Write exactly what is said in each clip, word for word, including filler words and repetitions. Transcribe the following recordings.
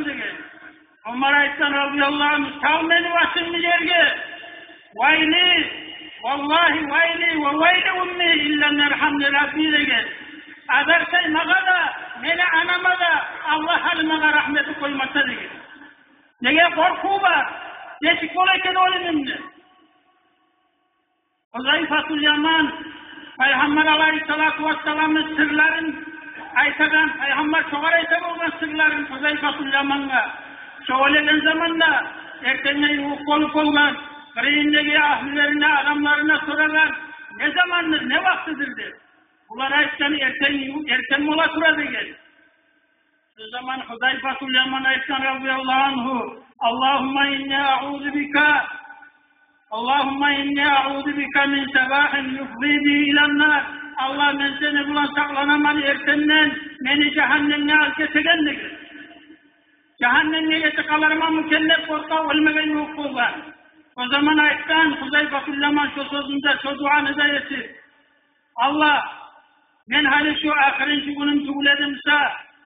деген. Омар айтгъан, радияллагьу ангьу: «Сал мени башымны ерге. Вайли, валлагьи, вайли ва вайли умми ин лам ярхамни Рабби», – деген. «Азар сай магъа да, мени анама да, Аллагь гьали магъа рагьмет къоймаса», – деген. Неге? Къоркъув бар. Нечик бола экен оьлюмюм деп. Гьузайфатул Яман, Пайхаммар алайгьиссалату вассаламны сырларын айтагъан, Пайхаммар шогъар айта болгъан сырларын Гьузайфатул Ямангъа. Шо оьлеген заманда эртенге ювукъ болуп болгъан, къырыйындагъы агьлюлерине, адамларына сорагъан: «Не замандыр, не вакътидир?» – деп. Булар айтгъан: «Эртен, эртен бола тура», – деген. Шо заман Гьузайфатул Яман айтгъан, радияллагьу ангьу: «Аллагьумма инни аъузу бика, Аллагьумма инни аъузу бика мин сабахин юфзи би илан нар. Аллагь, мен сени булан сакъланаман эртенден мени жагьаннемге алып гетеген», – деген. «Жагьаннемге гетип къаларманмы экен?» – деп къоркъа, оьлмеге ювукъ болгъан. О заман айтгъан Гьузайфатул Яман шо сёзюн де, шо дуаны да этип: «Аллагь, мен гьали шу ахырынчы гюнюм тюгюл эди буса,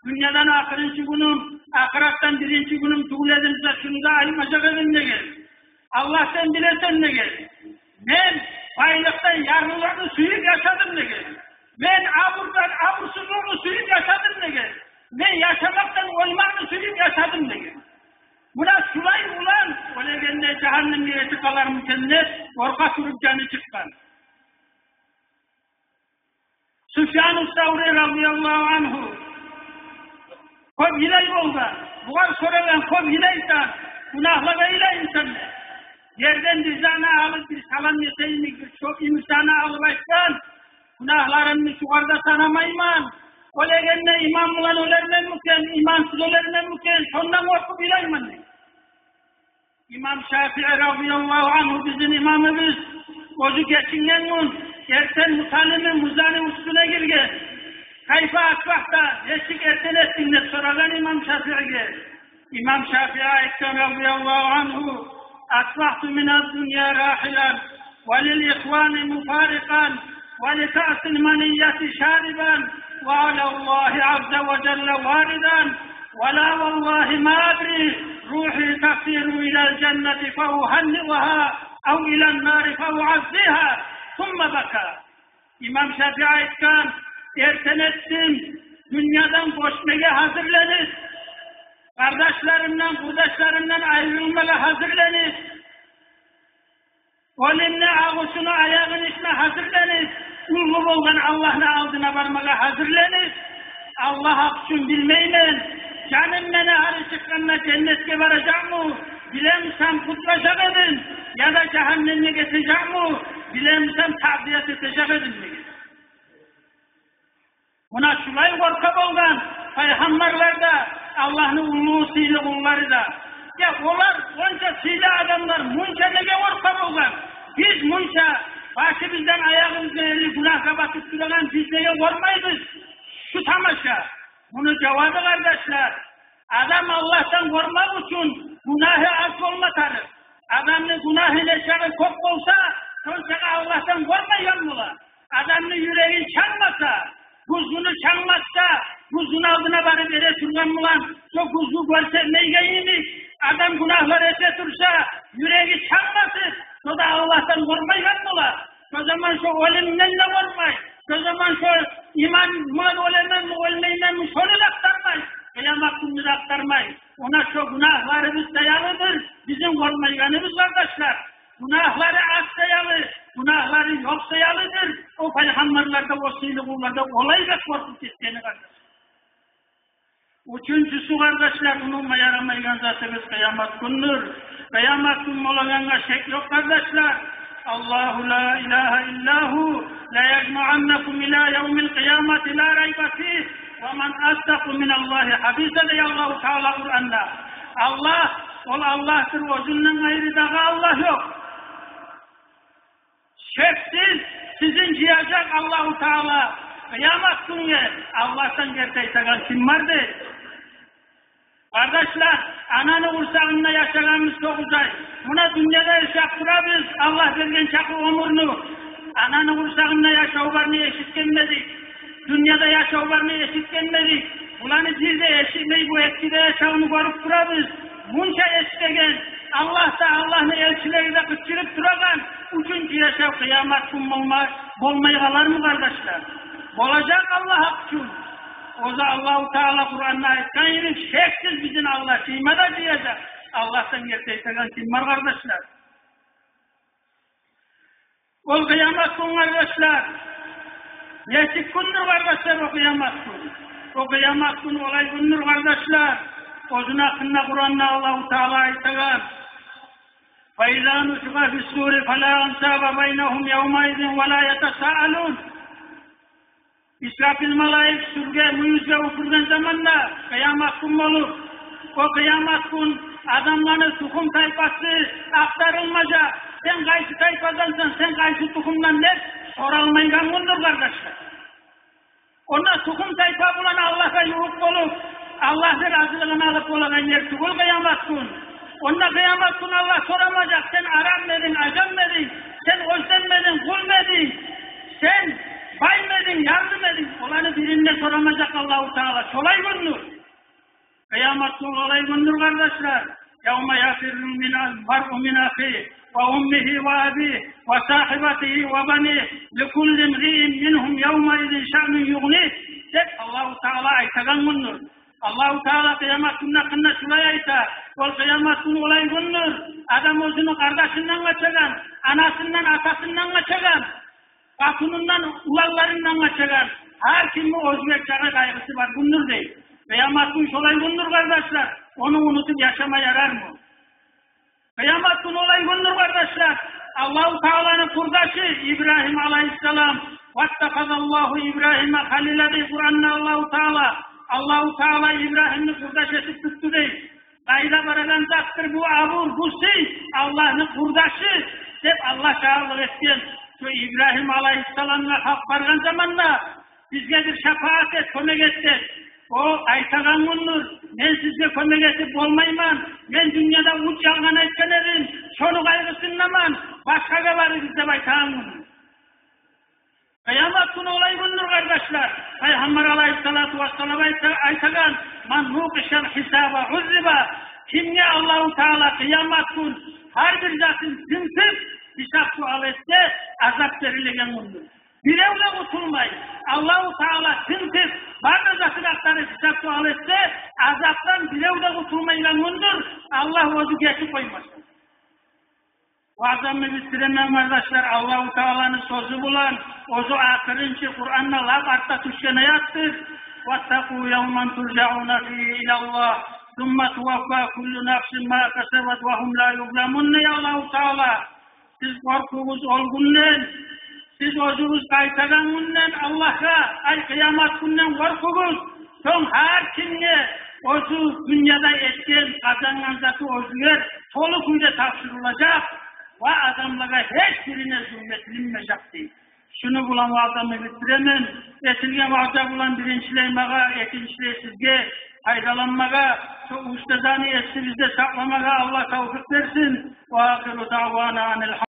дюньядан ахырынчы гюнюм, ахыратдан биринчи гюнюм тюгюл эди буса, шуну да айтмажакъ эдим, – деген. – Аллагь, сен билесен, – деген. – Мен байлыкъдан ярлылыкъны сююп яшадым, – деген. – Мен абурдан абурсузлукъну сююп яшадым, – деген. – Мен яшамакъдан оьлмекни сююп яшадым», – деген. Муна шулай булан оьлегенде жагьаннемге гетип къалармы экен деп къоркъа туруп жаны чыкъгъан. Суфьяну Саври, радияллагьу ангьу, кёп йылай болгъан. Бугъар сорагъан, кёп йылайсан, гюнагьлагъа йылаймысан деп. Ерден бир затны алып, бир салам этейим, бир чоп йимик затны алып айтгъан: «Гюнагьларымны шугъар да санамайман. Оьлегенде иман булан оьлерменми экен, имансыз оьлерменми экен, шондан къоркъуп йылайман», – деп. Имам Шафии, радияллагьу ангьу, бизин имамыбыз, оьзю гечинген гюн эртен Муталимни музаны уьстюне гирген. «Кайфа асбахта, нечик эртен этдинг?» – деп сорагъан имам Шафииге. Имам Шафии айтгъан, радияллагьу ангьу: «Асбахту мина дунья рахилан, ва лил ихвани муфарикъан, ва ли каъсил манийяти шарибан, ва ала Аллагьи азза ва жалла варидан, ва ла валлагьи ма адри, рухи тасиру илал жаннати фа угьанниугьа, ав илан нари фа уаззигьа». Сумма бака. Имам Шафии айтгъан: «Эртен этдим дюньядан гёчмеге гьазирленип, къардашларымдан, къурдашларымдан айрылмагъа гьазирленип, оьлюмню агъусуну аягъын ичме гьазирленип, уллу болгъан Аллагьны алдына бармагъа гьазирленип, Аллагь гьакъ учун билмеймен, жаным мени гьали чыкъгъанда женнетге баражакъмы, билемисем, къутулажакъ эдим, яда жагьаннемге гетежекми, билемисем, таъзият этежек эдим», – деген. Муна шулай къоркъа болгъан пайхаммарлар да, Аллагьны уллу, сыйлы къуллары да. Я олар, онча сыйлы адамлар, мунча неге къоркъа болгъан? Биз мунча башыбыздан аягъыбызгъа ерли гюнагьгъа батып турагъан биз неге къоркъмайбыз? Шу тамаша. Муну жавабы, къардашлар, адам Аллагьдан къоркъмакъ учун гюнагьы аз болма тарыкъ. Адамны гюнагьы нечакъы кёп болса, шончакъы Аллагьдан къоркъмайгъан бола. Адамны юреги чанмаса, гюзгюню чанмаса, гюзгюню алдына барып эретургъан булан, шо гюзгю гёрсетмейген йимик, адам гюнагьлар эте турса, юреги чанмасып, шо да Аллагьдан къоркъмайгъан бола. Шо заман шо оьлюмден де къоркъмай, шо заман шо иман булан оьлеменми, оьлмейменми, шону да ахтармай, къыямат гюнню де ахтармай. Она шо гюнагьларыбыз саялыдыр бизин къоркъмайгъаныбыз, къардашлар. Гюнагьлары аз саялы, гюнагьлары ёкъ саялыдыр о пайхаммарлар да, о сыйлы къуллар да олай бек къоркъуп гетгени, къардашлар. Уьчюнчюсю, къардашлар, унутма ярамайгъан затыбыз къыямат гюндюр. Къыямат гюн болагъангъа шек ёкъ, къардашлар. Аллагьу ла илагьа илла гьу, ла яжмаъаннакум ила явмил къиямати ла райба фигь, ва ман асдакъу миналлагьи гьадиса, дей Аллагьу Таала Къуранда. Аллагь, ол Аллагьдыр, оьзюнден къайры дагъы Аллагь ёкъ. Шексиз, сизин жыяжакъ Аллагьу Таала къыямат гюнге. Аллагьдан герти айтагъан ким бар, дей? Къардашлар, ананы къурсагъында яшагъанбыз тогъуз ай. Муна дюньяда яшап турабыз, Аллагь берген чакъы оьмюрню. Ананы къурсагъында яшав барны эшитгенмедик. Дюньяда яшав барны эшитгенмедик. Буланы биз де эшитмей бу эки де яшавну гёрюп турабыз. Мунча эшитеген, Аллагь да, Аллагьны элчилери де къычырып турагъан уьчюнчю яшав къыямат гюн болма-, болмай къалармы, къардашлар? Болажакъ Аллагь гьакъ учун. Оьзю Аллагьу Таала Къуранда айтгъан йимик, шексиз бизин Аллагь жыйма да жыяжакъ. Аллагьдан герти айтагъан ким бар, къардашлар? Ол къыямат гюн, къардашлар, нечик гюндюр, къардашлар, о къыямат гюн? О къыямат гюн олай гюндюр, къардашлар. Оьзюню гьакъында Къуранда Аллагьу Таала айтагъан: «Фаиза нуфиха фис-сури фала ансаба байнагьум явмаизин вала ятасаалун». Исрафил малайик сюрге, мюйюзге уьфюрген заманда, къыямат гюн болуп, о къыямат гюн адамланы тухум-тайпасы ахтарылмажакъ. «Сен къайсы тайпадансан, сен къайсы тухумдан?» – деп соралмайгъан гюндюр, къардашлар. Онда тухум-тайпа булан Аллагьгъа ювукъ болуп, Аллагьны разилигин алып болагъан ер тюгюл къыямат гюн. Онда къыямат гюн Аллагь сорамажакъ: «Сен араб мыдынг, ажам мыдынг? Сен оьзден мыдынг, къул мыдынг? Сен бай мыдынг, ярлы мыдынг?» Оланы бирин де сорамажакъ Аллагьу Таала. Шолай гюндюр. Къыямат гюн олай гюндюр, къардашлар. «Явма яфиррул маръу мин ахигьи ва уммигьи ва абигьи ва сагьибатигьи ва банигьи, ликулли мриин мингьум явмаизин шаънун югънигь», – деп Аллагьу Таала айтагъан гюндюр. Аллагьу Таала къыямат гюнню гьакъында шулай айта: «Ол къыямат гюн олай гюндюр, адам оьзюню къардашындан къачагъан, анасындан, атасындан къачагъан, къатынындан, уланларындан къачагъан, гьар кимни оьзюне чакъы къайгъысы бар гюндюр», – дей. Къыямат гюн шолай гюндюр, къардашлар, ону унутуп яшама ярармы? Къыямат гюн олай гюндюр, къардашлар. Аллагьу Тааланы къурдашы Ибрагьим алайгьиссалам, «Ваттахазаллагьу Ибрагьима халила», – дей Къуранда Аллагьу Таала. Аллагьу Таала Ибрагьимни къурдаш этип тутду дей. Къайда барагъан затдыр бу абур, бу сый, Аллагьны къурдашы деп Аллагь шагьатлыкъ этген. Шо Ибрагьим алайгьиссаламгъа халкъ баргъан заманда: «Бизге бир шапаат эт, кёмек эт», – деп. О айтагъан гюндюр: «Мен сизге кёмек этип болмайман. Мен дюньяда уьч ялгъан айтгъан эдим, шону къайгъысындаман, башгъагъа барыгъыз», – деп айтагъан гюндюр. Къыямат гюн олай гюндюр, къардашлар. Пайхаммар алайгьиссалату вассалам айта-, айтагъан: «Ман нукъишал гьисаба уззиба». Кимге Аллагьу Таала къыямат гюн гьар бир затын тынтып, гьисап-суал этсе, азап берилеген гюндюр. Бирев де къутулмай. Аллагьу Таала тынтып, бары да затын ахтарып, гьисап-суал этсе, азапдан бирев де къутулмайгъан гюндюр, Аллагь оьзю гечип къоймасын. Ваъзамны битдиремен, къардашлар, Аллагьу Тааланы сёзю булан, оьзю ахырынчы Къуранда лап артда тюшген аятдыр: «Ваттакъу явман туржауна фигьи илаллагь, сумма туваффа куллу нафсин ма касабат ва гьум ла юзламун», – дей Аллагьу Таала. Сиз къоркъугъуз ол гюнден, сиз оьзюгюз къайтагъан гюнден Аллагьгъа, ай, къыямат гюнден къоркъугъуз. Сонг гьар кимге оьзю дюньяда этген, къазангъан заты оьзюне толу кюйде тапшурулажакъ ва адамлагъа гьеч бирине зулму этилинмежек, дей. Шуну булан ваъзамны битдиремен. Этилген ваъза булан биринчилей магъа, экинчилей сизге пайдаланмагъа, шо устазаны эсибизде сакъламагъа Аллагь тавфикъ берсин. Ва ахиру даъвана анил